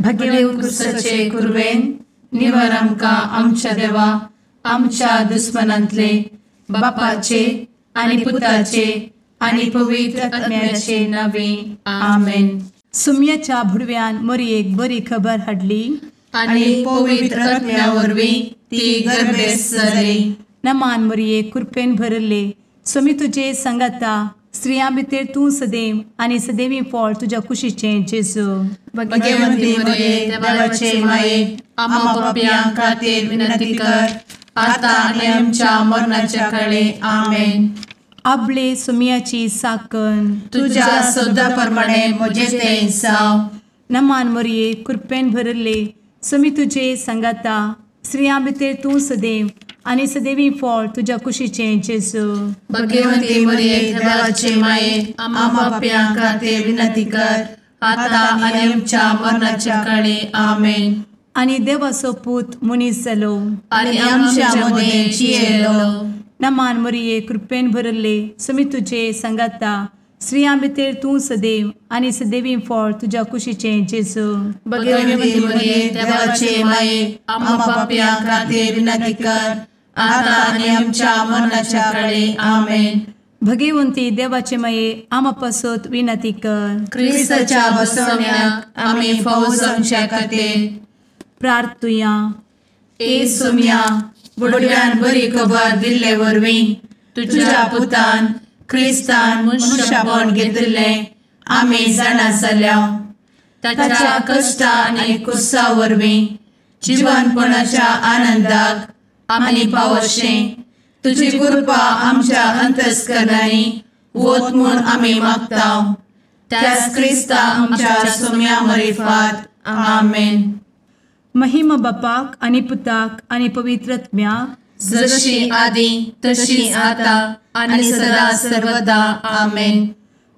भगेव कुरवेन निवर आमकां आमच्या देवा आमच्या दुस्मनांतले बापाचे आनी पुताचे आनी पवित्र आत्म्याचे नावे आमेन. सुम्याच्या भुडव्यान मोरयेक बरी खबर हाडली आनी पवित्र आत्म्या वरवीं ती गर्भेस्त जाली. नमान मोरये, कृपेन भरले, स्वामी तुजे संगाता, स्त्रियां भितर तूं सदैव आनी सदैवी फळ तुज्या कुशीचें जेजू. भगवंती मोरये, देवाचे माये, आम्हा पापयां खातीर विनंती कर आता आनी आमच्या मरणाच्या काळे. आमेन. आपले सुम्याची साकन तुज्या सदा प्रमाणे म्हजें तें जावं. नमान मोरये, कृपेन भरले, स्वामी तुजे संगाता, स्त्रियां भितर तूं सदैव आनी सदैवी फळ तुज्या कुशीचें जेजू. भगवंती मोरये, देवाचे माये, आम्हा पापयां खातीर विनंती कर आता आनी आमच्या मरणाच्या काळे. आमेन. आनी देवाचो पूत मनीस जालो आनी आमच्या मदें जियेलो. नमान मोरये, कृपेन भरले, स्वामी तुजे संगाता, स्त्रियां भितर तूं सदैव आनी सदैवी फळ तुज्या कुशीचें जेजू. भगवंती मोरये, देवाचे माये, आम्हा पापयां खातीर विनंती कर आता आनी आमच्या मरणाच्या काळे. आमेन. भगवंती देवाचे माये, आम्हा पासत विनंती कर. क्रिस्ताच्या बसवण्याक आमी फावो जावच्या खातीर प्रार्थुया. ए सुम्या, बुडव्यान बरी खबर दिल्ले वरवीं तुज्या पुतान क्रिस्तान मनशापण घेतिल्लें आमी जाणा जाल्या. ताच्या कश्टा आनी कुसा वरवीं जिवनपणाच्या आनंदाक आमी पावशें तुजी कृपा आमच्या अंतस्करणांनी वत म्हूण आमी मागता. त्याच क्रिस्ता आमच्या सुम्या मरिफात. आमेन. महिमा बापाक आनी पुताक आनी पवित्र आत्म्याक, जशी आदी तशी आता आनी सदा सर्वदा. आमेन.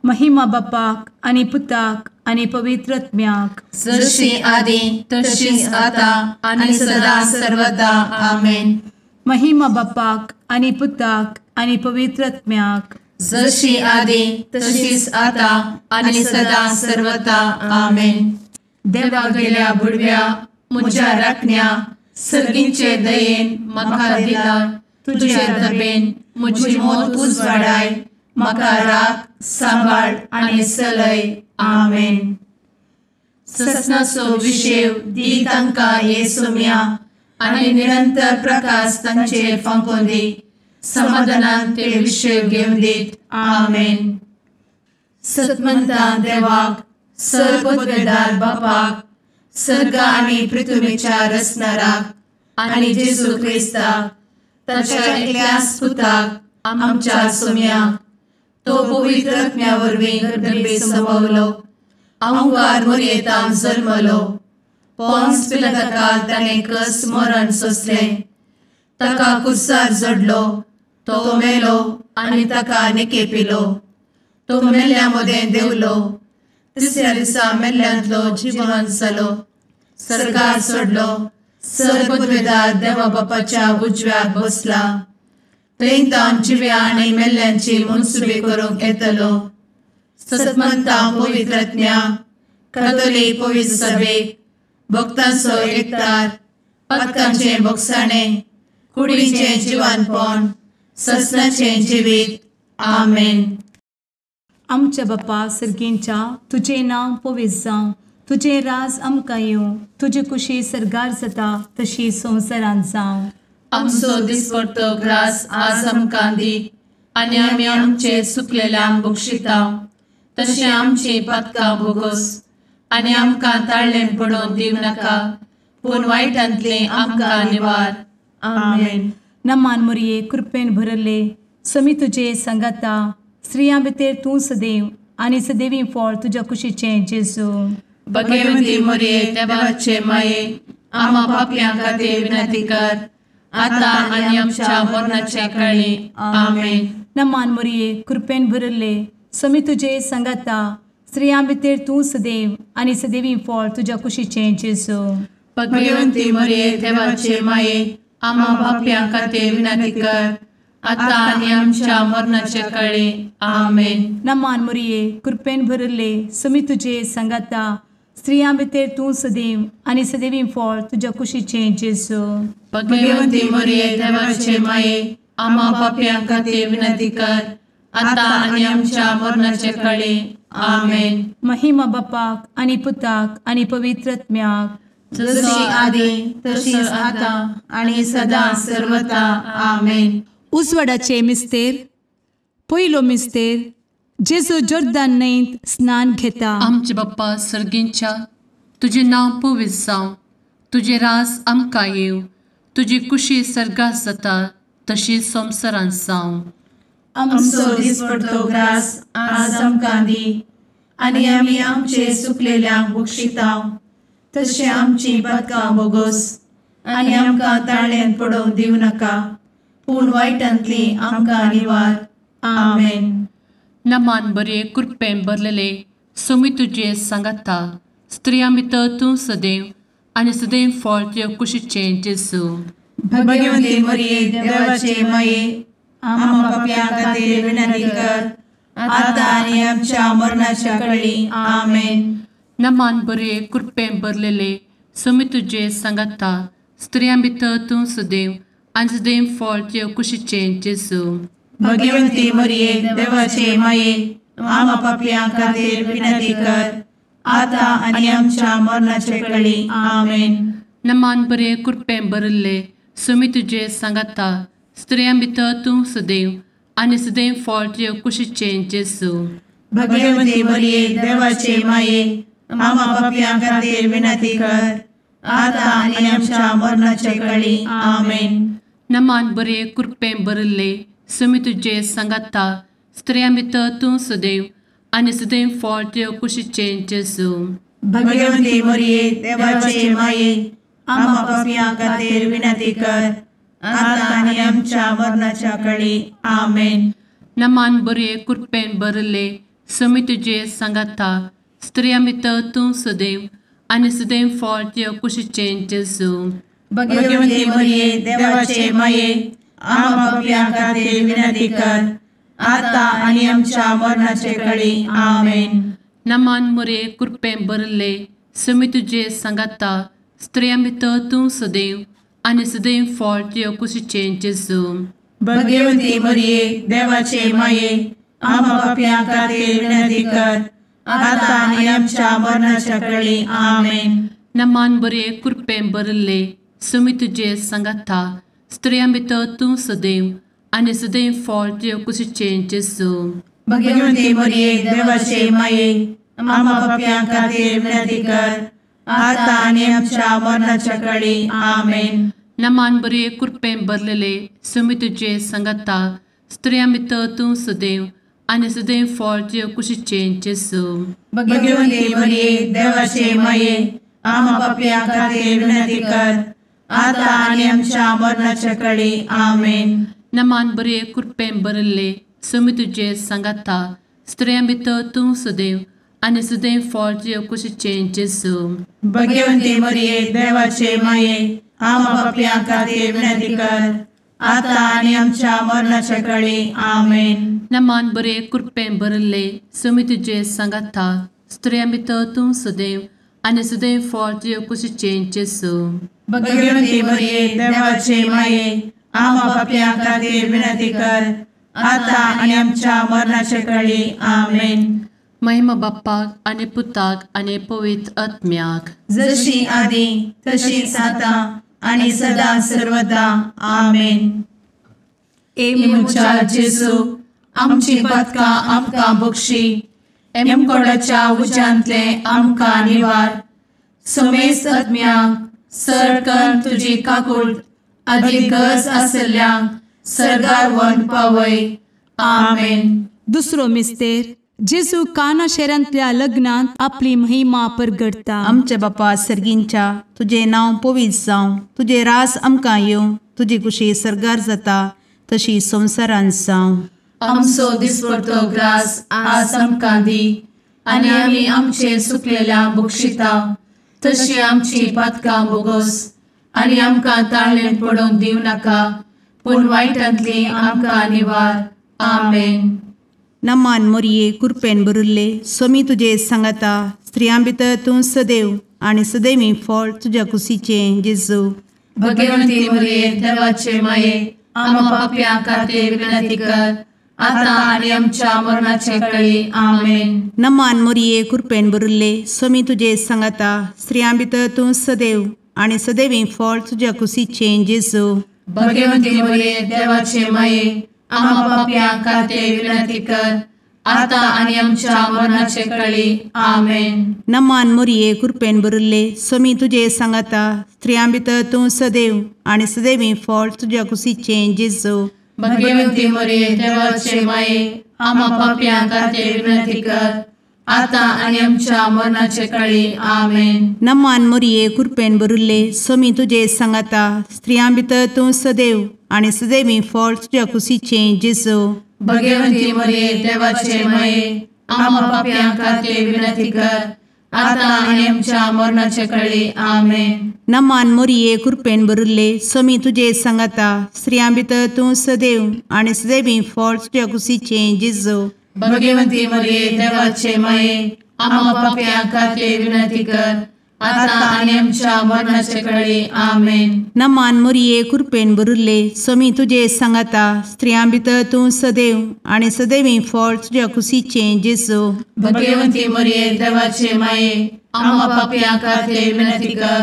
महिमा बापाक आनी पुताक आनी पवित्र आत्म्याक, जशी आदी तशी आता आनी सदा सर्वदा. आमेन. महिमा बापाक आनी पुताक आनी पवित्र आत्म्याक, जशी आदी तशीच आता आनी सदा सर्वदा. आमेन. देवा गेल्या बुडव्या म्हज्या राखण्या सर्गींचे दयेन म्हाका दिला तुजे दबेन म्हजी मोत उजवाडाय, म्हाका राख सांबाळ आनी चलय. आमेन. ससनाचो विशेव दी तांकां हे सुम्या आनी निरंतर प्रकाश तांचेर फांकोवन दी, समाधानान ते विशेव घेवन दीत. आमेन. सतमंता देवाक, सर्वपदवेदार बापाक, सर्ग आनी पृथ्वीच्या रचणाराक आनी जेजू क्रिस्ताक ताच्या एकल्याच पुताक आमच्या सुम्याक, तो पवित्र आत्म्या वरवीं गर्भे संभवलो, अहंकार मोरयेतान जल्मलो, पोन्स पिलाताकाल ताणें कस मरण सोंसलें, ताका कुर्सार जडलो, तो मेलो आनी ताका निकेपिलो, तो मेल्ल्या मदें देंवलो, तिसऱ्या दिसा मेल्ल्यांतलो जिवन जालो, सर्गार सोडलो, सर्वपदवेदार देवा बापाच्या उजव्याक बसला, थंय तावन जिव्या आनी मेल्ल्यांची मनसुबी करूंक येतलो. सतमंता पवित्र आत्म्या, कातोलीक पवित्र सभेक, भक्तांचो एकतार, पातकांचें भोगसाणें, कुडीचें जिवानपण, ससनाचें जिवीत. आमेन. आमच्या बापा सर्गींच्या, तुजें नांव पवित्र जावं, तुजें राज आमकां येवं, तुजी कुशी सर्गार जाता तशी संवसारांत जावं. आमचो दिसपडतो ग्रास आज आमकां दी आनी आमी आमचे सुकलेल्यांक बक्षिता तशें आमची पातकां भोगोस आनी आमकां ताळ्ळें पडोवन दिवं नाका, पूण वायटांतलें आमकां निवार. आमेन. नमान मोरये, कृपेन भरले, स्वामी तुजे संगाता, स्त्रियां भितर तूं सदैव आनी सदैवी फळ तुज्या कुशीचें जेजू. भगवंती मोरये, देवाचे माये, आम्हा पापयां खातीर विनंती कर आता आनी आमच्या मरणाच्या काळी. आमेन. नमान मोरये, कृपेन भरले, स्वामी तुजे संगाता, स्त्रियां भितर तूं सदैव आनी सदैवी फळ तुज्या कुशीचें जेजू. भगवंती मोरये, देवाचे माये, आम्हा पापयां खातीर विनंती कर आता आनी आमच्या मरणाच्या काळी. आमेन. नमान मोरये, कृपेन भरले, स्वामी तुजे संगाता, स्त्रियां भितर तूं सदैव आनी सदैवी फळ तुज्या कुशीचें जेजू. भगवंती मरिये देवाचे माये, आम्हा पापयां खातीर विनंती कर, आतां आनी आमच्या मरणाचे कळे. आमेन. महिमा बापाक आनी पुताक आनी पवित्र आत्म्याक, जशी आदी तशीच आतां आनी सदां सर्वता. आमेन. उजवाडाचे मिस्तेर. पयलो मिस्तेर, जेजू जोर्दान न्हंयत स्नान घेता. आमचे बाप्पा सर्गींच्या, तुजें नांव पवित्र जावं, तुजें राज आमकां येवं, तुजी कुशी सर्गात जाता तशी संवसारांत जावं. आमचो दिसपडतो ग्रास आज आमकां दी, आनी आमी आमचे सुकलेल्यांक बक्षिता तशें आमची पातकां बोगोस, आनी आमकां ताळ्यांत पडोवंक दिवं नाका, पूण वायटांतली आमकां निवार. आमेन. नमान बरे कृपेन भरलेले, सोमी तुजे सांगाता, स्त्रियां भितर तूं सदैव आनी सदैव फळ तुज्या कुशीचें जेजू. भगवंती मरिये देवाचे माये, आम्हा पापयां खातीर विनंती कर, आतां आनी आमच्या मरणाच्या कळी. आमेन. नमान बरे कृपेन भरलेले, सोमी तुजे सांगाता, स्त्रियां भितर तूं सदैव आनी सदैव फळ तुज्या कुशीचें जेजू. भगवंती मरिये देवाचे माये, आम्हा पापयां खातीर विनंती कर, आतां आनी आमच्या मरणाचे कळी. आमेन. नमान बरे कृपेन भरिल्ले, सोमी तुजे सांगाता, स्त्रियां भितर तूं सदैव आनी सदैव फळ तुज्या कुशीचें जेजू. भगवंती मरिये देवाचे माये, आम्हा पापयां खातीर विनंती कर, आतां आनी आमच्या मरणाचे कळी. आमेन. नमान बरे कृपेन भरिल्ले, सोमी तुजे सांगाता, स्त्रियां भितर तूं सदैव आनी सदैव फळ तुज्या कुशीचें जेजू. भगवंती मरिये देवाचे माये, आम्हा पापयां खातीर विनंती कर, आतां आनी आमच्या मरणाच्या कळी. आमेन. नमान बरे कृपेन भरिल्ले, सोमी तुजे सांगाता, स्त्रियां भितर तूं सदैव आनी सदैव फळ तुज्या कुशीचें जेजू. भगवंती मरिये देवाचे माये, आम्हा पापयां खातीर विनंती कर, आतां आनी आमच्या मरणाचे कळी. आमेन. नमान मरिये कृपेन भरिल्ले, सोमी तुजे सांगाता, स्त्रियां भितर तूं सदैव आनी सदैव फळ तुज्या कुशीचें जेजू. भगवंती मरिये देवाचे माये, आम्हा पापयां खातीर विनंती कर, आतां आनी आमच्या मरणाच्या कळी. आमेन. नमान बरे कृपेन भरिल्ले, सोमी तुजे सांगाता, स्त्रियां भितर तूं सदैव आनी सदैव फळ तुज्या कुशीचें जेजू. भगवंती मरिये देवाचे माये, आम्हा पापयां खातीर विनंती कर, आतां आनी आमच्या मरणाच्या कळी. आमेन. नमान बरे कृपेन भरलेले, सोमी तुजे सांगाता, स्त्रियां भितर तूं सदैव आनी सदैव फळ तुज्या कुशीचें जेजू. भगवंती मरिये देवाचे माये, आम्हा पापयां खातीर विनंती कर, आतां आनी आमच्या मरणाच्या कळी. आमेन. नमान बरे कृपेन भरिल्ले, सोमी तुजे सांगाता, स्त्रियां भितर तूं सदैव आनी सदैव फळ तुज्या कुशीचें जेजू. भगवंती मरिये देवाचे माये, आम्हा पापयां खातीर विनंती कर, आतां आनी आमच्या मरणाच्या कळी. आमेन. नमान बरे कृपेन भरिल्ले, सोमी तुजे सांगाता, स्त्रियां भितर तूं सदैव आनी सदैव फळ तुज्या कुशीचें जेजू. भगवंती मरिये देवाचे माये, आम्हा पापयां खातीर विनंती कर, आतां आनी आमच्या मरणाच्या कळी. आमेन. महिमा बाप्पाक आनी पुताक आनी पवित्र आत्म्याक, जशी आदी तशीच आतां आनी सदां सर्वदा. आमेन. ए म्हज्या जेजू, आमची पातकां आमकां बक्षी, एमकोडाच्या उज्यांतले आमकां निवार, समेस्त आत्म्यांक सर तुजी काकूट आदी गरज आशिल्ल्यांक सर्गार व्हरून पावय. आमेन. दुसरो मिस्तेर, जेजू काना शहरांतल्या लग्नांत आपली महिमा परगटता. आमच्या बापा सर्गींच्या, तुजें नांव पवित्र जावं, तुजें राज आमकां येवं, तुजी कुशी सर्गार जाता तशी संवसारांत जावं. आमचो दिसपडतो ग्रास आज आमकां दी, आनी आमी आमचे सुकलेल्या बक्षिता तशी आमची पातकां बोगोस, आनी आमकां ताळ्ळेंत पडोवंक दिवं नाका, पूण वायटांतली आमकां निवार. आमेन. नमान मोरये कृपेन भरिल्ले, स्वामी तुजे सांगाता, स्त्रियां भितर तूं सदैव आनी सदैवी फळ तुज्या कुशीचें जेजू। भगवंती मरिये देवाचे माये आम्हा पाप्यां खातीर विनंती कर आता आनी आमच्या मरणाचे वेळी। आमेन। नमान मोरये कृपेन भरिल्ले स्वामी तुजे सांगाता स्त्रियां भितर तूं सदैव आनी सदैवी फळ तुज्या कुशीचें जेजू। भगवंती मरिये देवाचे माये आम्हा पाप्यां खातीर विनंती कर आता आनी आमच्या मरणाचे वेळी। आमेन। नमान मोरये कृपेन भरिल्ले स्वामी तुजे सांगाता स्त्रियां भितर तूं सदैव आनी सदैवी फळ तुज्या कुशीचें जेजू। भगवंती मरिये देवाचे माये आम्हा पाप्यां खातीर विनंती कर आता आनी आमच्या मरणाचे वेळी। आमेन। नमान मोरये कृपेन भरिल्ले स्वामी तुजे सांगाता स्त्रियां भितर तूं सदैव आनी सदैवी फळ तुज्या कुशीचें जेजू। भगवंती मरिये देवाचे माये आम्हा पाप्यां खातीर विनंती कर आता आनी आमच्या मरणाचे वेळी। आमेन। नमान मोरये कृपेन भरिल्ले स्वामी तुजे सांगाता स्त्रियां भितर तूं सदैव आनी सदैवी फळ तुज्या कुशीचें जेजू। भगवंती मरिये देवाचे माये आम्हा पाप्यां खातीर विनंती कर आता आनी आमच्या मरणाचे वेळी। आमेन। नमान मोरये कृपेन भरिल्ले स्वामी तुजे सांगाता स्त्रियां भितर तूं सदैव आनी सदैवी फळ तुज्या कुशीचें जेजू। भगवंती मरिये देवाचे माये आम्हा पाप्यां खातीर विनंती कर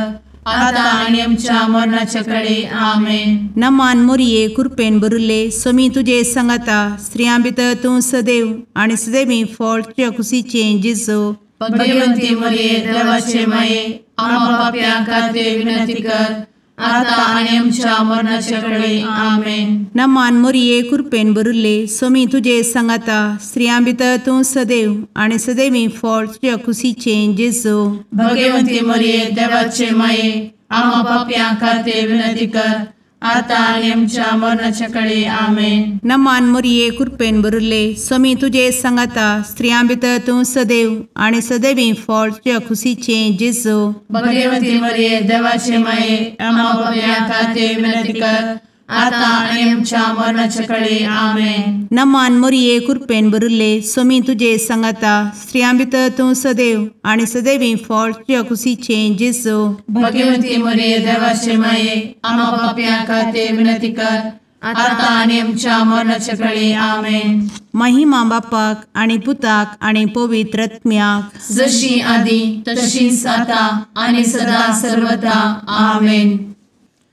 आता आनी आमच्या मरणाचे वेळी। आमेन। नमान मोरये कृपेन भरिल्ले स्वामी तुजे सांगाता स्त्रियां भितर तूं सदैव आनी सदैवी फळ तुज्या कुशीचें जेजू। भगवंती मरिये देवाचे माये आम्हा पाप्यां खातीर विनंती कर आता आनी आमच्या मरणाचे वेळी। आमेन। नमान मोरये कृपेन भरिल्ले स्वामी तुजे सांगाता स्त्रियां भितर तूं सदैव आनी सदैवी फळ तुज्या कुशीचें जेजू। भगवंती मरिये देवाचे माये आम्हा पाप्यां खातीर विनंती कर आता आनी आमच्या मरणाचे वेळी। आमेन। नमान मोरये कृपेन भरिल्ले स्वामी तुजे सांगाता स्त्रियां भितर तूं सदैव आनी सदैवी फळ तुज्या कुशीचें जेजू। भगवंती मरिये देवाचे माये आम्हा पाप्यां खातीर विनंती कर आता आनी आमच्या मरणाचे वेळी। आमेन। नमान मोरये कृपेन भरिल्ले स्वामी तुजे सांगाता स्त्रियां भितर तूं सदैव आनी सदैवी फळ तुज्या कुशीचें जेजू। भगवंती मरिये देवाचे माये आम्हा पाप्यां खातीर विनंती कर आता आनी आमच्या मरणाचे वेळी। आमेन। महिमा बापाक आनी पुताक आनी पवित्र आत्म्याक, जशी आदी तशीच आता आनी सदा सर्वदा। आमेन।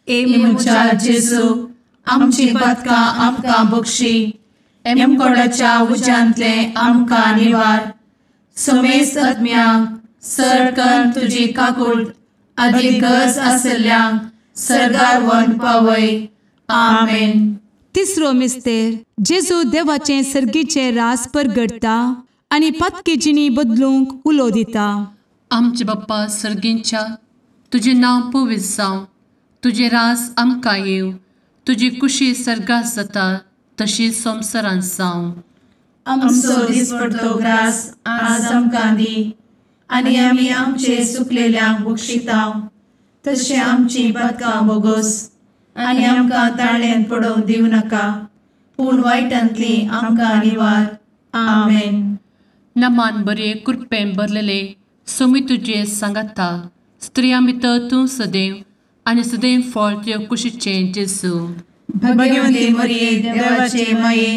ए म्हज्या जेजू आमची पातकां आमकां बक्षी, एमकोडाच्या उज्यांतले आमकां निवार, समेस्त आत्म्यांक सरकन तुजी काकूट आदी गरज आसल्ल्यांक सर्गार व्हरून पावय। आमेन। तिसरो मिस्तेर जेजू देवाचें सर्गीचें रास परगडटा आनी पातकी जिणी बदलूंक उलो दिता। आमचे बाप्पा सर्गींच्या तुजें नांव पवित्र जावं, तुजें रास आमकां येवं, तुजी कुशी सर्गात जाता तशी संवसारांत जावं। आमचो दिसपडतो ग्रास आज आमकां दी आनी आमी आमचे सुकलेल्यांक बक्षिता तशें आमची पातकां बोगोस आनी आमकां ताळ्यान पडोवंक दिवं नाका, पूण वायटांतली आमकां निवार। आमेन। नमान बरे कृपेन भरलेले स्वामी तुजे सांगाता स्त्रियां भितर तूं सदैव आनी सदैव फळ तुज्या कुशीचें जेजू। भगवंती मरिये देवाचे माये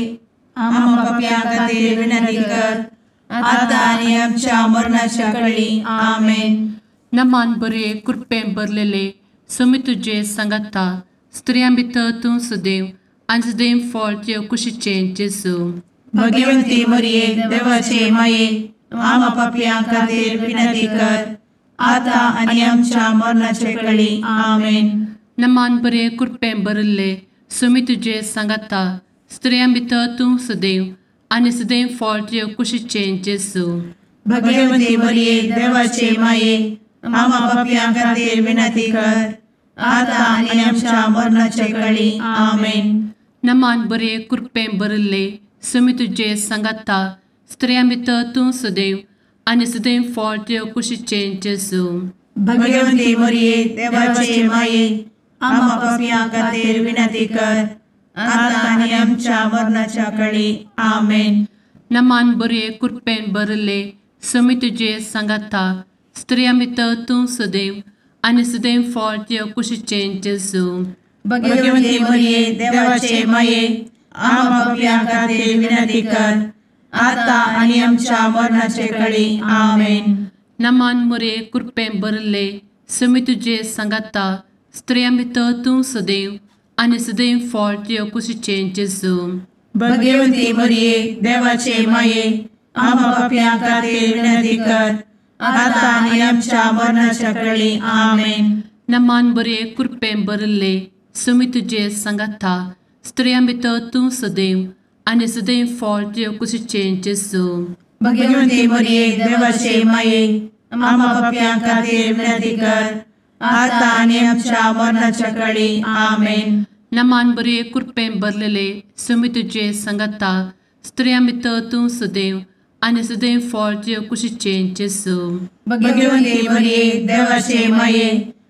आम्हा पाप्यां खातीर विनंती कर आता आनी आमच्या मरणाच्या वेळी। आमेन। नमान बरे कृपेन भरलेले स्वामी तुजे सांगाता स्त्रियां भितर तूं सदैव आनी सदैव फळ तुज्या कुशीचें जेजू। भगवंती मरिये देवाचे माये आम्हा पाप्यां खातीर विनंती कर आता आनी आमच्या मरणाचे वेळी। आमेन। नमान बरे कृपेन भरिल्ले स्वामी तुजे सांगाता स्त्रियां भितर तूं सदैव आनी सदैव फळ तुज्या कुशीचें जेजू। भगवंती मरिये देवाचे माये आम्हा पाप्यां खातीर विनंती कर आता आनी आमच्या मरणाचे वेळी। आमेन। नमान बरे कृपेन भरिल्ले स्वामी तुजे सांगाता स्त्रियां भितर तूं सदैव आनी सदैव फळ तुज्या कुशीचें जेजू। भगवंती मरिये देवाचे माये आम्हा पाप्यां खातीर विनंती कर आता आनी आमच्या मरणाच्या वेळी। आमेन। नमान बरे कृपेन भरिल्ले समी तुजे सांगाता, स्त्रियां भितर तूं सदैव आनी सदैव फळ तुज्या कुशीचें जेजू। भगवती मरिये देवाचे माये, आम्हा पाप्यां खातीर विनंती कर, आता आनी आमच्या मरणाचे कळी। आमेन। नमान मोरये, कृपेन भरिल्ले, समी तुजे सांगाता, स्त्रियां भितर तूं सदैव आनी सदैव फळ तुज्या कुशीचें जेजू। भगवती मरिये देवाचे माये, आम्हा पाप्यां खातीर विनंती कर, आता आनी आमच्या मरणाच्या कळी। आमेन। नमान बरे, कृपेन भरिल्ले, समी तुजे सांगाता, स्त्रियां भितर तूं सदैव आनी सदैव फळ तुज्या कुशीचें जेजू। भगवती मरिये देवाचे माये, आम्हा पाप्यां खातीर विनंती कर, आता आनी आमच्या मरणाच्या कळी। आमेन। नमान बरे, कृपेन भरलेले, समी तुजे सांगाता, स्त्रियां भितर तूं सदैव आनी सदैव फळ तुज्या कुशीचें जेजू। भगवती मरिये देवाचे माये,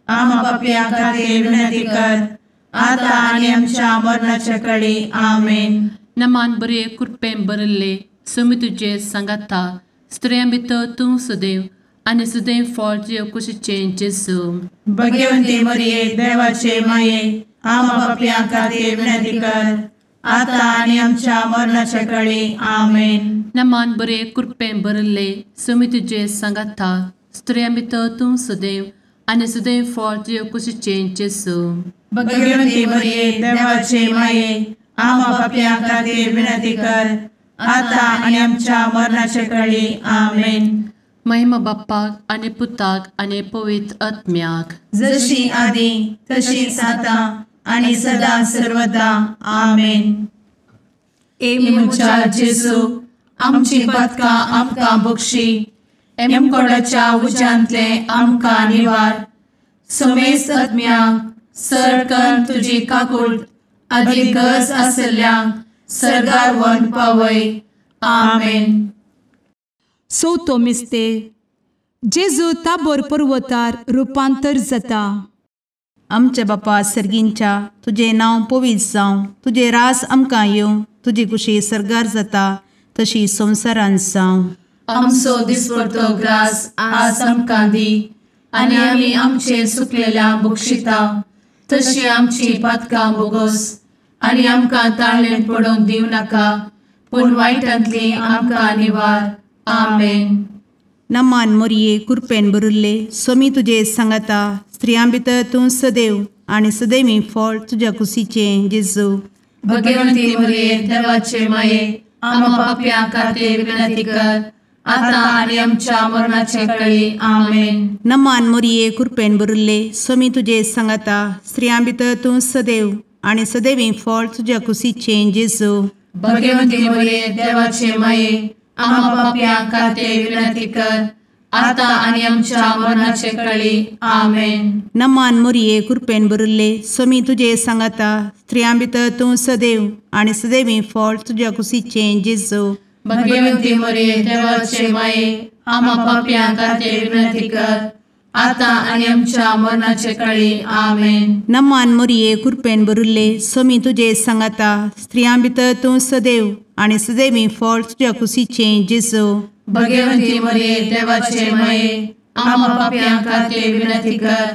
आम्हा पाप्यां खातीर विनंती कर, आता आनी आमच्या मरणाच्या कळी। आमेन। नमान बरे, कृपेन भरिल्ले, समी तुजे सांगाता, स्त्रियां भितर तूं सदैव आनी सदैव फळ तुज्या कुशीचें जेजू। भगवती मरिये देवाचे माये, आम्हा पाप्यां खातीर विनंती कर, आता आनी आमच्या मरणाच्या कळी। आमेन। नमान बरे, कृपेन भरिल्ले, समी तुजे सांगाता, स्त्रियां भितर तूं सदैव आनी सदैव फळ तुज्या कुशीचें जेजू। भगवती मरिये देवाचे माये, आम्हा पाप्यां खातीर विनंती कर, आता आनी आमच्या मरणाच्या कळी। आमेन। महिमा बाप्पाक आनी पुताक आनी पवित्र आत्म्याक, जशी आदी तशीच आता आनी सदा सर्वदा। आमेन। ए म्हज्या जेजू, आमची पातकां आमकां बक्षी, एमकोडाच्या उज्यांतले आमकां निवार, समेस्त आत्म्यांक सरकन तुजी काकूट आदी गरज आसल्ल्यांक सर्गार व्हरून पावय। आमेन। चवथो मिस्तेर, जेजू ताबोर पर्वतार रुपांतर जाता। आमच्या बापा सर्गींच्या, तुजें नांव पवित्र जावं, तुजें राज आमकां येवं, तुजी कुशी सर्गार जाता तशी संवसारांत जावं। आमचो दिसपडतो ग्रास आज आमकां दी, आनी आमी आमचे सुकलेल्या बक्षिता तशी आमची पातकां बोगोस, आनी आमकां ताळेन पडोवंक दिवं नाका, पूण वायटांतली आमकां निवार। आमेन। नमान मोरये, कृपेन भरिल्ले, स्वामी तुजे सांगाता, स्त्रियां भितर तूं सदैव आनी सदैवी फळ तुज्या कुशीचें जेजू। भगवती मरिये देवाचे माये, आम्हा पाप्यां खातीर विनंती कर, आता आनी आमच्या मरणाचे कळी। आमेन। नमान मोरये, कृपेन भरिल्ले, स्वामी तुजे सांगाता, स्त्रियां भितर तूं सदैव आनी सदैवी फळ तुज्या कुशीचें जेजू। भगवती मरिये देवाचे माये, आम्हा पाप्यां खातीर विनंती कर, आता आनी आमच्या मरणाचे कळी। आमेन। नमान मोरये, कृपेन भरिल्ले, स्वामी तुजे सांगाता, स्त्रियां भितर तूं सदैव आनी सदैवी फळ तुज्या कुशीचें जेजू। भगवती मरिये देवाचे माये, आम्हा पाप्यां खातीर विनंती कर, आता आनी आमच्या मरणाचे कळी। आमेन। नमान मोरये, कृपेन भरिल्ले, स्वामी तुजे सांगाता, स्त्रियां भितर तूं सदैव आनी सदैवी फळ तुज्या कुशीचें जेजू। भगवती मरिये देवाचे माये, आम्हा पाप्यां खातीर विनंती कर,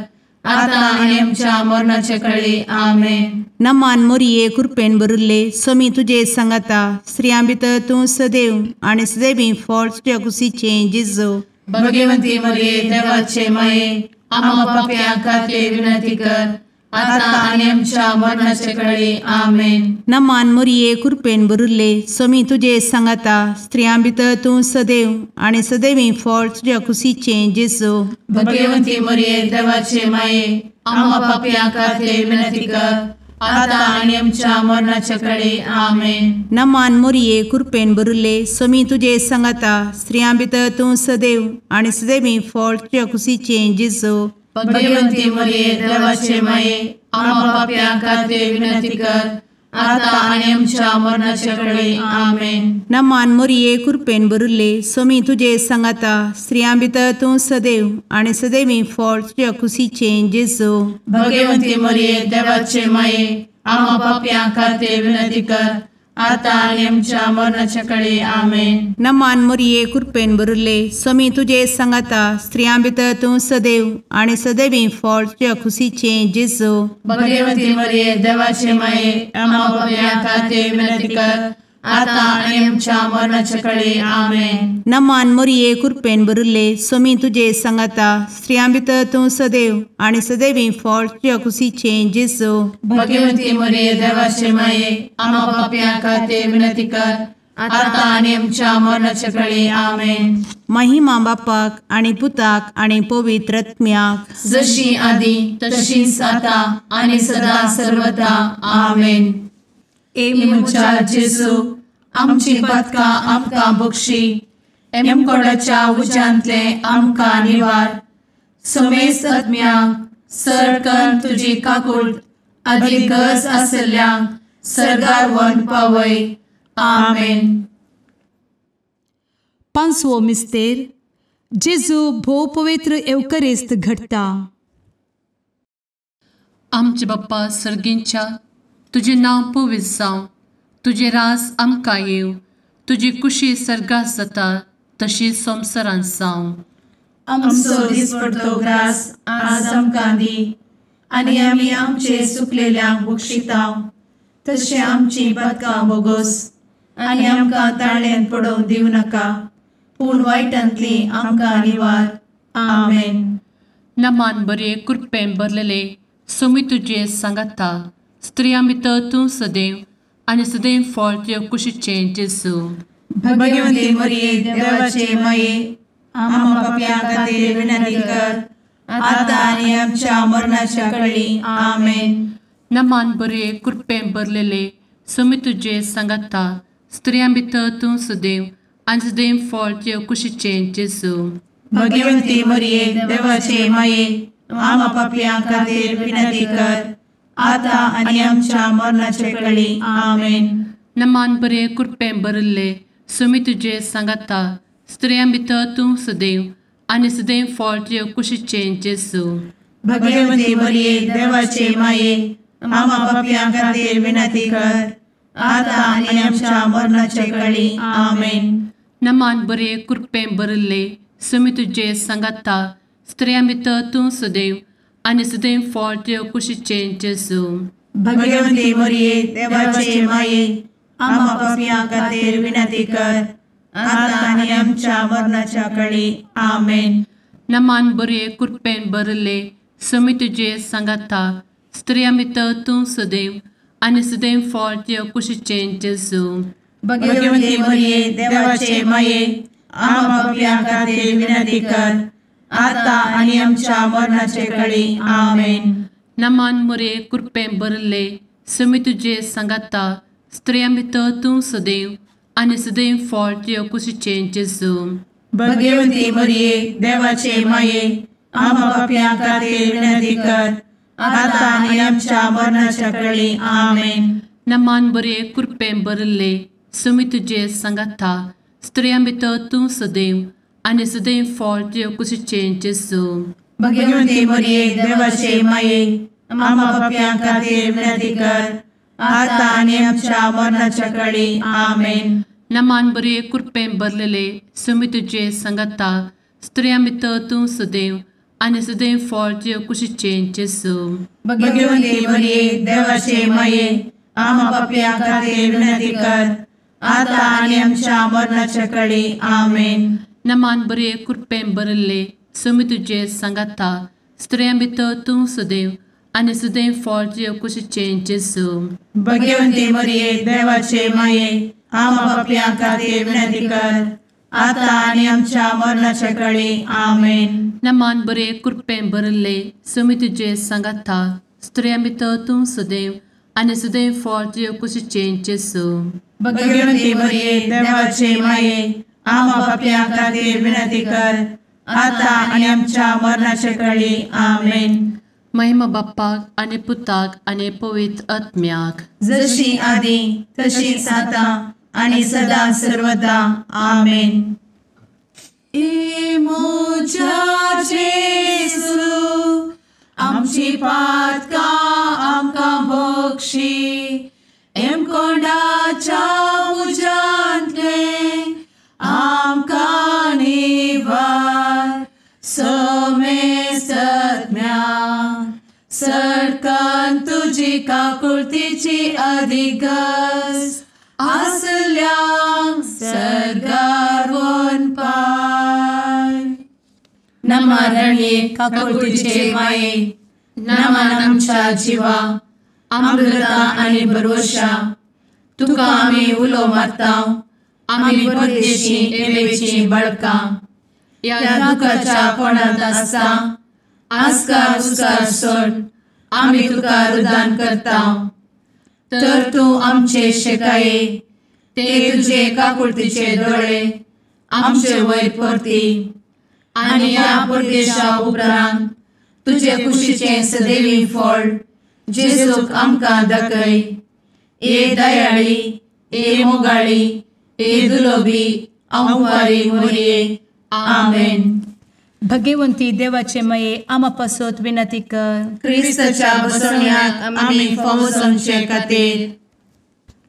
आता आनी आमच्या मरणाचे कळी। आमेन। नमान मोरये, कृपेन भरिल्ले, स्वामी तुजे सांगाता, स्त्रियां भितर तूं सदैव आनी सदैवी फळ तुज्या कुशीचें जेजू। भगवती मरिये देवाचे माये, आम्हा पाप्यां खातीर विनंती कर, आता आनी आमच्या मरणाचे कळी। आमेन। नमान मोरये, कृपेन भरिल्ले, स्वामी तुजे सांगाता, स्त्रियां भितर तूं सदैव आनी सदैवी फळ तुज्या कुशीचें जेजू। भगवती मरिये देवाचे माये, आम्हा पाप्यां खातीर विनंती कर, आता आनी आमच्या मरणाचे कळी। आमेन। नमान मोरये, कृपेन भरिल्ले, स्वामी तुजे सांगाता, स्त्रियां भितर तूं सदैव आनी सदैवी फळ तुज्या कुशीचें जेजू। भगवती मरिये देवाचे माये, आम्हा पाप्यां खातीर विनंती कर, आता आनी आमच्या मरणाचे कळी। आमेन। नमान मोरये, कृपेन भरिल्ले, स्वामी तुजे सांगाता, स्त्रियां भितर तूं सदैव आनी सदैवी फळ तुज्या कुशीचें जेजू। भगवती मरिये देवाचे माये, आम्हा पाप्यां खातीर विनंती कर, आतां आनी आमच्या मरणाच्या कळे. आमेन. नमान मोरये कृपेन भरिल्ले, स्वामी तुजे सांगाता, स्त्रियां भितर तूं सदैव आनी सदैवी फळ तुज्या खुशीचें जेजू. भगवती मरिये देवाचे माये, आम्हा पाप्यां खातीर विनंती कर, आतां आनी आमच्या मरणाच्या कळे. आमेन. नमान मोरये कृपेन भरिल्ले, स्वामी तुजे सांगाता, स्त्रियां भितर तूं सदैव आनी सदैवी फळ तुज्या खुशीचें जेजू. भगवती मरिये देवाचे माये, आम्हा पाप्यां खातीर विनंती कर, आतां आनी आमच्या मरणाच्या कळे. आमेन. महिमा बापाक आनी पुताक आनी पवित्र आत्म्याक, जशी आदी तशीच आतां आनी सदा सर्वदा. आमेन. ए म्हज्या जेजू, आमची पातकां आमकां बक्षी, एमकोडाच्या उज्यांतले आमकां निवार, समेस्त आत्म्यांक सरकन तुजी काकूट आदी गरज आशिल्ल्यांक सर्गार व्हरून पावय. आमेन. पांचवो मिस्तेर, जेजू भोव पवित्र एवकरिस्त घडटा. आमचे बाप्पा सर्गींच्या, तुजें नांव पवित्र जावं, तुजें राज आमकां येवं, तुजी कुशी सर्गात जाता तशी संवसारांत जावं. आमचो दिसपडतो ग्रास आज आमकां दी, आनी आमी आमचे सुकलेल्यांक बक्षिता तशें आमची पातकां बोगोस, आनी आमकां ताळ्यांत पडोवंक दिवं नाका, पूण वायटांतली आमकां निवार. आमेन. नमान बरे कृपेन भरलेले, स्वामी तुजे सांगाता, स्त्रियां भितर तूं सदैव आनी सदैव फळ तुज्या कुशीचें जेजू. भगवती मरिये देवाचे माये, आम्हा पाप्यां खातीर विनंती कर, आतां आनी आमच्या मरणाच्या कळी. आमेन. नमान बरे कृपेन भरलेले, स्वामी तुजे सांगाता, स्त्रियां भितर तूं सदैव आनी सदैव फळ तुज्या कुशीचें जेजू. भगवती मरिये देवाचे माये, आम्हा पाप्यां खातीर विनंती कर, आतां आनी आमच्या मरणाचे कळी. आमेन. नमान बरे कृपेन भरिल्ले, स्वामी तुजे सांगाता, स्त्रियां भितर तूं सदैव आनी सदैव फळ तुज्या कुशीचें जेजू. भगवती मरिये देवाचे माये, आम्हा पाप्यां खातीर विनंती कर, आतां आनी आमच्या मरणाचे कळी. आमेन. नमान बरे कृपेन भरिल्ले, स्वामी तुजे सांगाता, स्त्रियां भितर तूं सदैव आनी सदैव फळ तुज्या कुशीचें जेजू. भगवती मरिये देवाचे माये, आम्हा पाप्यां खातीर विनंती कर, आतां आनी आमच्या मरणाच्या कळी. आमेन. नमान बरे कृपेन भरिल्ले, स्वामी तुजे सांगाता, स्त्रियां भितर तूं सदैव आनी सदैव फळ तुज्या कुशीचें जेजू. भगवती मरिये देवाचे माये, आम्हा पाप्यां खातीर विनंती कर, आतां आनी आमच्या मरणाचे कळी. आमेन. नमान मरिये कृपेन भरिल्ले, स्वामी तुजे सांगाता, स्त्रियां भितर तूं सदैव आनी सदैव फळ तुज्या कुशीचें जेजू. भगवती मरिये देवाचे माये, आम्हा पाप्यां खातीर विनंती कर, आतां आनी आमच्या मरणाच्या कळी. आमेन. नमान बरे कृपेन भरिल्ले, स्वामी तुजे सांगाता, स्त्रियां भितर तूं सदैव आनी सदैव फळ तुज्या कुशीचें जेजू. भगवती मरिये देवाचे माये, आम्हा पाप्यां खातीर विनंती कर, आतां आनी आमच्या मरणाच्या कळी. आमेन. नमान बरे कृपेन भरलेले, स्वामी तुजे सांगाता, स्त्रियां भितर तूं सदैव आनी सदैव फळ तुज्या कुशीचें जेजू. भगवती मरिये देवाचे माये, आम्हा पाप्यां खातीर विनंती कर, आतां आनी आमच्या मरणाच्या कळी. आमेन. नमान बरे कृपेन भरिल्ले, स्वामी तुजे सांगाता, स्त्रियां भितर तूं सदैव आनी सदैव फळ तुज्या कुशीचें जेजू. भगवती मरिये देवाचे माये, आम्हा पाप्यां खातीर विनंती कर, आतां आनी आमच्या मरणाच्या कळी. आमेन. नमान बरे कृपेन भरिल्ले, स्वामी तुजे सांगाता, स्त्रियां भितर तूं सदैव आनी सदैव फळ तुज्या कुशीचें जेजू. भगवती मरिये देवाचे माये, आम्हा पाप्यां खातीर विनंती कर, आतां आनी आमच्या मरणाच्या कळी. आमेन. महिमा बाप्पाक आनी पुताक आनी पवित्र आत्म्याक, जशी आदी तशीच आतां आनी सदा सर्वदा. आमेन. ए म्हज्या जेजू, आमची पातकां आमकां बक्षी, एमकोंडाच्या तुजी काकुळतीची अधिगस आसल्यांक सर्गार वनपाय. नमा रणये काकुळतीचे माये, नमन आमच्या जिवा, अमृता आनी भरवशा, तुका आमी उलो मारता, आमी परदेशी एवेची बळकां, ह्या दुखाच्या कोणांत आसता आस्कार उस्कार सोड आमी तुका रुदान करता. तर तूं आमचे शेकाये ते तुजे काकुळतीचे दोळे आमचे वयर परती आनी ह्या परदेशा उपरांत तुजे कुशीचें सदैवी फळ जेजूक आमकां दाखय. ए दयाळी, ए मोगाळी, ए दुलोबी अंवारी मोरये. आमेन. भगवंती देवाचे मये आमा पासत विनंती कर. क्रिस्ताच्या बसवण्याक आमी फावो जावचे खातीर.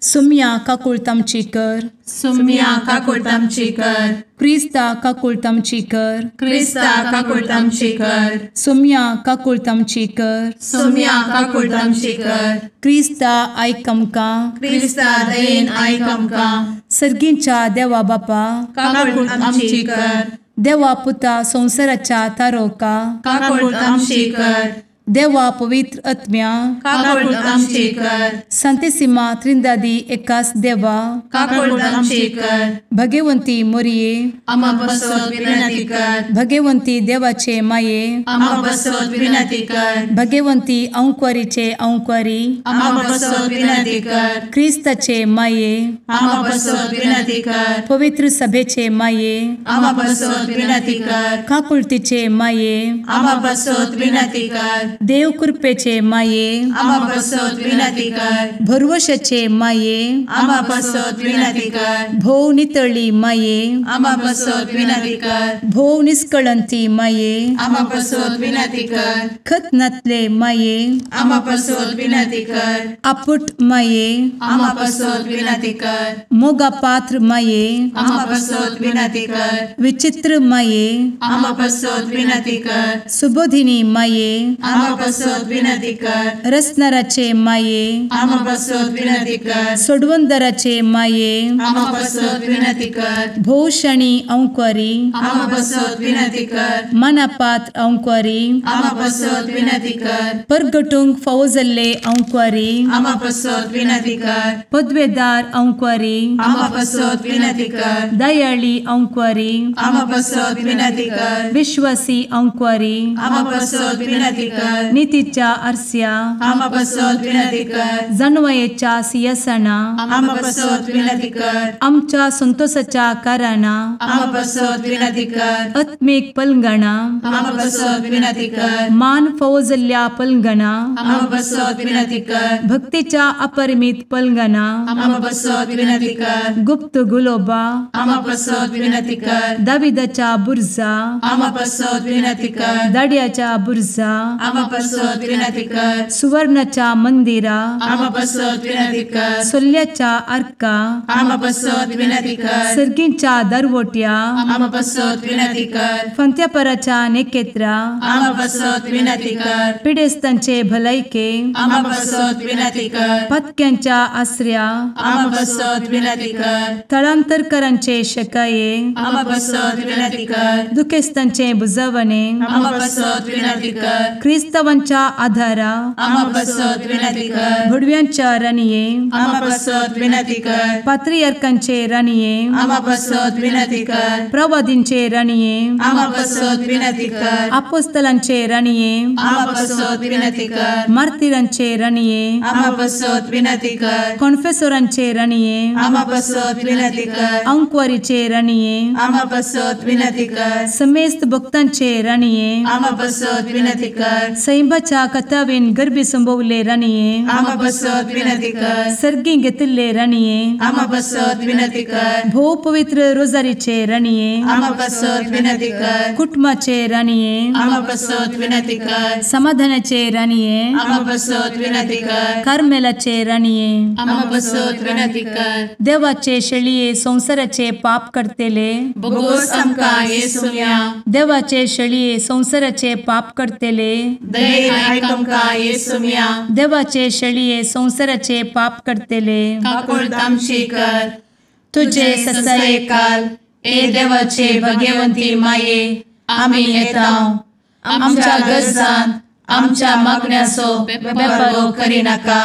सुम्या काकुळट आमची कर. सुम्या काकुळट आमची कर. क्रिस्ता काकुळट आमची कर. क्रिस्ता काकुळट आमची कर. सुम्या काकुळट आमची कर. सुम्या काकुळट आमची कर. क्रिस्ता आयक आमकां. क्रिस्ता दयेन आयक आमकां. सर्गींच्या देवा बापा काकुळट आमची कर. देवा पुता संवसाराच्या तारोका काकुळट आमची कर. देवा पवित्र आत्म्या काकुळट आमची कर. संतेसिमा त्रिंदादी एकास देवा काकुळट आमची कर. भगवंती मोरये आमा पासत विनंती कर. भगवंती देवाचे माये आमा पासत विनंती कर. भगवंती अंकुरीचे अंकुरी आमा पासत विनंती कर. क्रिस्ताचे माये आमा पासत विनंती कर. पवित्र सभेचे माये आमा पासत विनंती कर. काकुळतीचे माये आमा पासत विनंती कर. देव कृपेचे माये आमा पासत विनंती कर. भरवशाचे माये आमा पासत विनंती कर. भोव नितळी माये आमा पासत विनंती कर. भोव निष्कळंती माये आमा पासत विनंती कर. खतनातले माये आमा पासत विनंती कर. आपुट माये आमा पासत विनंती कर. मोगा पात्र माये आमा पासत विनंती कर. विचित्र माये आमा पासत विनंती कर. सुबोधिनी माये आमा पासत विनंती कर. रसनाराचे माये आमा पासत विनंती कर. सोडवंदराचे माये आमा पासत विनंती कर. भोवशणी अंकुरी आमा पासत विनंती कर. मनापात्र अंकुरी आमा पासत विनंती कर. परगटूंक फावो जाल्ले अंकुरी आमा पासत विनंती कर. पदवेदार अंकुरी आमा पासत विनंती कर. दयाळी अंकुरी आमा पासत विनंती कर. विश्वासी अंकुरी आमा पासत विनंती कर. नितीच्या आरस्या आमा पासत विनंती कर. जानवयेच्या सिंहासना आमा पासत विनंती कर. आमच्या संतोषाच्या कारणा आमा पासत विनंती कर. आत्मीक पलंगणा आमा पासत विनंती कर. मान फावो जाल्ल्या पलंगणा आमा पासत विनंती कर. भक्तीच्या अपरिमित पलंगणा आमा पासत विनंती कर. गुप्त गुलोबा आमा पासत विनंती कर. दाविदाच्या बुर्जा आमा पासत विनंती कर. दाड्याच्या बुर्जा आमा पासत विनंती कर. सुवर्णाच्या मंदिरा आमा पासत विनंती कर. सोल्ल्याच्या आर्का आमा पासत विनंती कर. सर्गींच्या दरवट्या आमा पासत विनंती कर. फंत्यापराच्या नेकेत्रा आमा पासत विनंती कर. पिडेस्तांचे भलायके आमा पासत विनंती कर. पत्क्यांच्या आसऱ्या आमा पासत विनंती कर. थळांतरकरांचे शकाये आमा पासत विनंती कर. दुखेस्तांचे बुजवणे आमा पासत विनंती कर. क्रिस्तावांच्या आधारा आमा पासत विनंती कर. भुडव्यांच्या राणये आमा पासत विनंती कर. पात्रियार्कांचे राणये आमा पासत विनंती कर. प्रवादींचे राणये आमा पासत विनंती कर. आपोस्तलांचे राणये आमा पासत विनंती कर. मार्तिरांचे राणये आमा पासत विनंती कर. कॉन्फेसोरांचे राणये आमा पासत विनंती कर. अंकुवारीचे राणये आमा पासत विनंती कर. समेस्त भक्तांचे राणये आमा पासत विनंती कर. सैंबाच्या कथावेन गर्भी संभवले राणये आमा पासत विनंती कर. सर्गी घेतिल्ले राणये आमा पासत विनंती कर. भोव पवित्र रोजारीचे राणये आमा पासत विनंती कर. कुटुंबाचे राणये आमा पासत विनंती कर. समाधानाचे राणये आमा पासत विनंती कर. कार्मेलाचे राणये आमा पासत विनंती कर. देवाचे शेळये संवसाराचे पाप करतेले बोगोस आमकां येसुया. देवाचे शेळये संवसाराचे पाप करतेले दयेन आयक आमकां येसुम्या. देवाचे शेळये संवसाराचे पाप करतले काकुळट आमची कर. तुजे ससायेकाल ए देवाचे भगवंती माये आमी येता आमच्या गरजान आमच्या मागण्याचो बेपर्वो करिनाका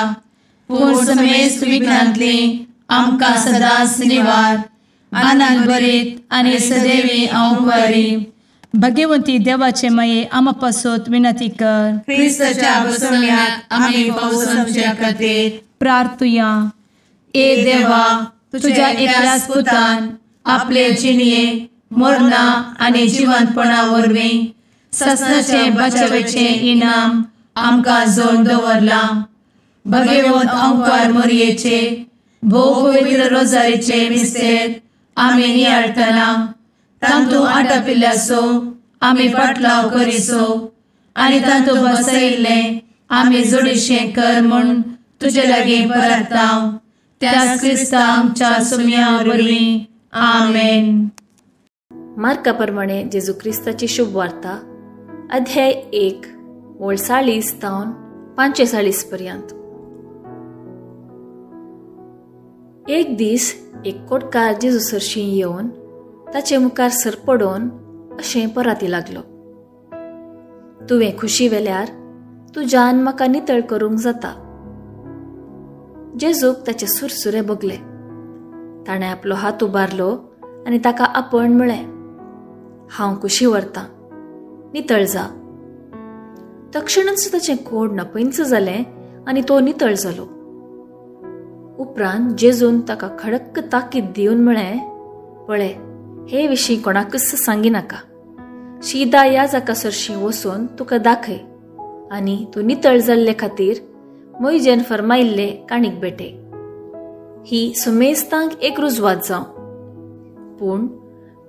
पूण समेस्त विघ्नांतली आमकां सदांच निवार. आनंद भरीत आनी सदैवी अंवकारी. भगवंती देवाचे माये आमा पासत विनंती कर. क्रिस्ताच्या बसवण्याक आमी पावसाच्या खातीर प्रार्थुया. ए देवा तुझ्या एकल्याच पुतान आपले जिणये मरणा आनी जिवंतपणा वरवीं ससनाचे बचावेचे इनाम आमकां जोड दवरलां. भगवंत अंकार मोरयेचे भोव पवित्र रोजारीचे मिस्तेर आमी नियाळटना तांतू आटापिल्ल्याचो आमी पाटलाव करिसो आनी तांतू बसयिल्लें आमी जोडीशें कर म्हूण तुजे लागीं परता त्याच क्रिस्ता आमच्या सुम्या वरवीं. आमेन. मार्का प्रमाणे जेजू क्रिस्ताची शुभ वार्ता अध्याय 1 ओळ 40 तावन 45 पर्यंत. एक दीस एक कोटकार जेजू सरशी येवन ताचे मुखार सरपडोवन अशें पराती लागलो, तुवें खुशी वेल्यार तुज्यान म्हाका नितळ करूंक जाता. जेजूक ताचे सुरसुरे बगले. ताणें आपलो हात उबारलो आनी ताका आपण म्हळें, हांव कुशी व्हरतां, नितळ जा. तक्षणच ताचें कोड नपयंच जालें आनी तो नितळ जालो. उपरांत जेजून ताका खडक्क ताकीद दिवन म्हळें, पळय, हे विशीं कोणाकच सांगिनाका. शिदा ह्या जाका सरशीं वचून तुका दाखय आनी तूं नितळ जाल्ले खातीर मोयजेन फर्मायिल्ले काणीक बेटे. ही सुमेस्तांक एक रुजवात जावं. पूण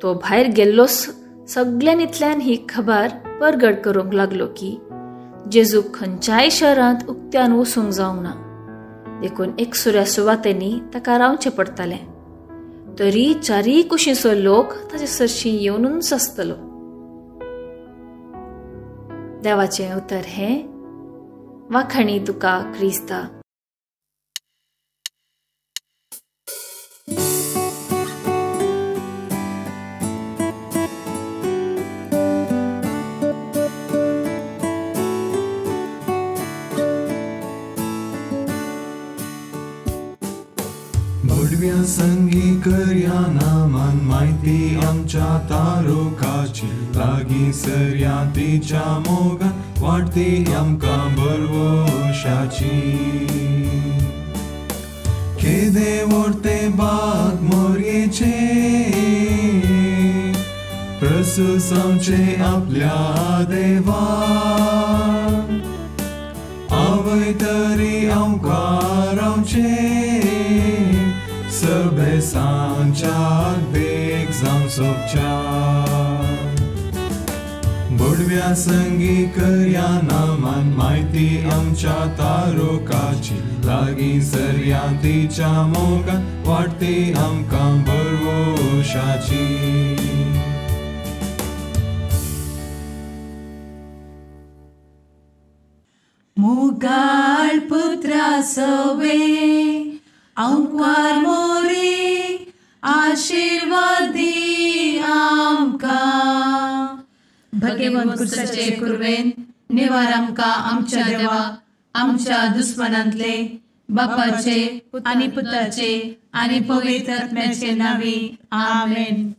तो भायर गेल्लोच सगळ्यांतल्यान ही खबर परगट करूंक लागलो की जेजू खंयच्याय शहरांत उक्त्यान वचूंक जावंक ना, देखून एकसुऱ्या सुवातेंनी ताका रावचें पडटालें. तरी चारीय कुशींचो लोक ताचे सरशीं येवनूच आसतलो. देवाचें उतर हें. वाखाणी तुका क्रिस्ता. संगी करया नामान माहिती आमच्या तारुकाची लागीं सरया तिच्या मोगान वाडती आमकां बरवशाची. केदे व्हडते बाग मोरयेचे प्रसूस आमचे आपल्या देवा आवय तरी आमकां रावचे सभे सांच्याक बेग जावं सोबच्या. बोडव्या संगी करया नामान माहिती आमच्या तारुकाची लागीं सरया तिच्या मोगान वाडती आमकां बरवशाची. मोगाळ पुत्रा सवे अंकार मोरी आशीर्वादी आमकां. भगवंत क्रिस्ताचे कुर्वेन निवार आमकां आमच्या देवा आमच्या दुस्मनांतले बापाचे आनी पुताचे आनी पवित्र आत्म्याचे नांवी. आमेन.